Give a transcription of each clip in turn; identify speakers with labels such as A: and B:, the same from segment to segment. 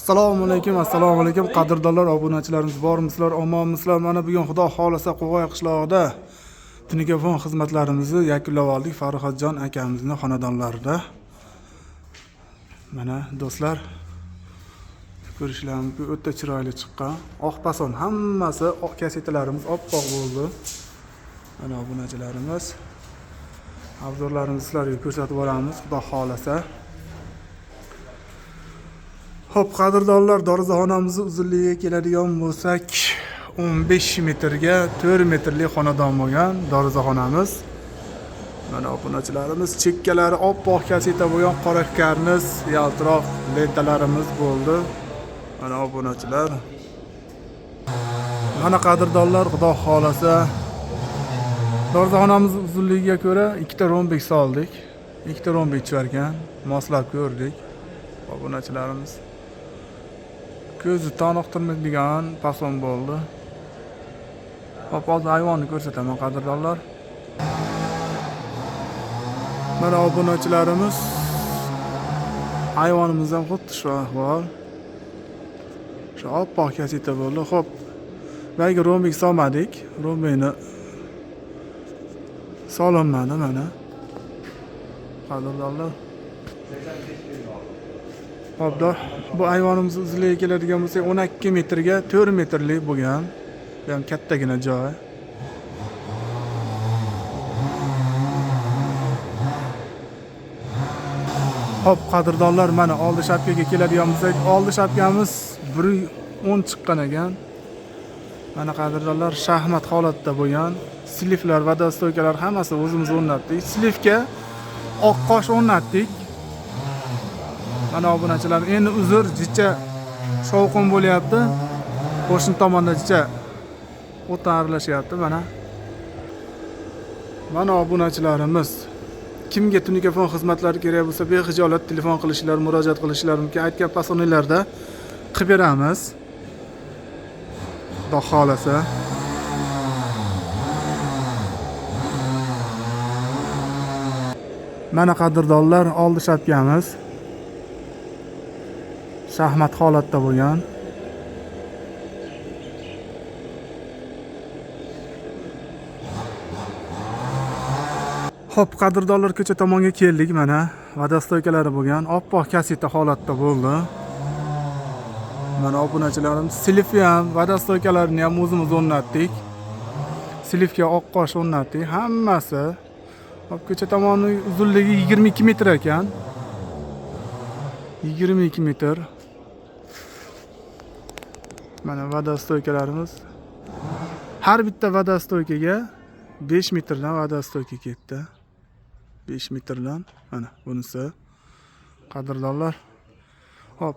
A: Assalomu alaykum, assalomu alaykum qadrdonlar, obunachilarimiz, bormisizlar, omonmisizlar? Mana bugun Xudo xolasa Qo'g'oy qishlog'ida tunikafon xizmatlarimizni yakunlab oldik Farhodjon akamizni xonadonlarida. Mana do'stlar, ko'rishlar mumkin, o'ta chiroyli chiqqan. Oq pason hammasi, oq kasetalarimiz oppoq bo'ldi. Mana obunachilarimiz, obzorlarimizni sizlarga ko'rsatib boramiz, Xudo xolasa. Xo'p, qadrdonlar, darvozaxonamizni uzunligiga keladigan bo'lsak, 15 metrga 4 metrli xonadon bo'lgan darvozaxonamiz. Mana obunachilarimiz, chekkalari oppoq kaseta bo'lgan, qora karniz, yaltiroq lentalarimiz bo'ldi. Mana obunachilar. Mana qadrdonlar, Xudo xolasa darvozaxonamiz uzunligiga ko'ra ikkita rombik soldik. Ikkita rombik tushar ekan, moslab ko'rdik. Obunachilarimiz, ko'zi toniqtirmaydigan fason bo'ldi. Hop, hozir ayvonni ko'rsataman, qadrdonlar. Mana obunachilarimiz, ayvonimiz ham xuddi shu ahvol. Shu oppoq kaseta bo'ldi. Xo'p, boyagi rombik solmadik. Rombikni solinmadi mana. Qadrdonlar. Hop, bu ayvonimiz uzunligiga keladigan bo'lsak, 12 metrga 4 metrli bo'lgan. Bu ham kattagina joy. Hop, qadrdonlar, mana oldi shapkaga keladigan bo'lsak, oldi shapkamiz 1.10 chiqqan ekan. Mana qadrdonlar, shaxmat holatda bo'lgan. Sliflar, vodostoykalar hammasi o'zimiz o'rnatdik. Slifga oq qosh o'rnatdik. Mana obunachilar, endi uzr, jicha shovqin bo'lyapti. Qo'shni tomonda jicha o'tin aralashyapti mana. Mana obunachilarimiz, kimga tunikafon xizmatlari kerak bo'lsa, bexijolat telefon qilishlari, murojaat qilishlari mumkin. Aytgan fasonlarda qilib beramiz. Xudo xolasa. Mana qadrdonlar, oldi shapkamiz shaxmat holatda bo'lgan. Xo'p, qadrdonlar, ko'cha tomonga keldik mana. Vodostoykalari bo'lgan, oppoq kaseta holatda bo'ldi. Mana obunachilarimiz, silifi ham, vodostoykalarini ham o'zimiz o'rnatdik. Silifga oq qosh o'rnatdik, hammasi. Hop, ko'cha tomonining uzunligi 22 metr ekan. 22 metr. Mana vodostoykalarimiz. Har bitta vodostoykaga 5 metrdan vodostoyka ketdi. 5 metrdan. Mana bunisi. Qadrdonlar. Hop,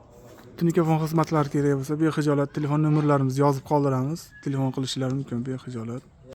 A: tunikafon xizmatlari kerak bo'lsa, bexijolat telefon nomerlarimizni yozib qoldiramiz. Telefon qilishlari mumkin bexijolat.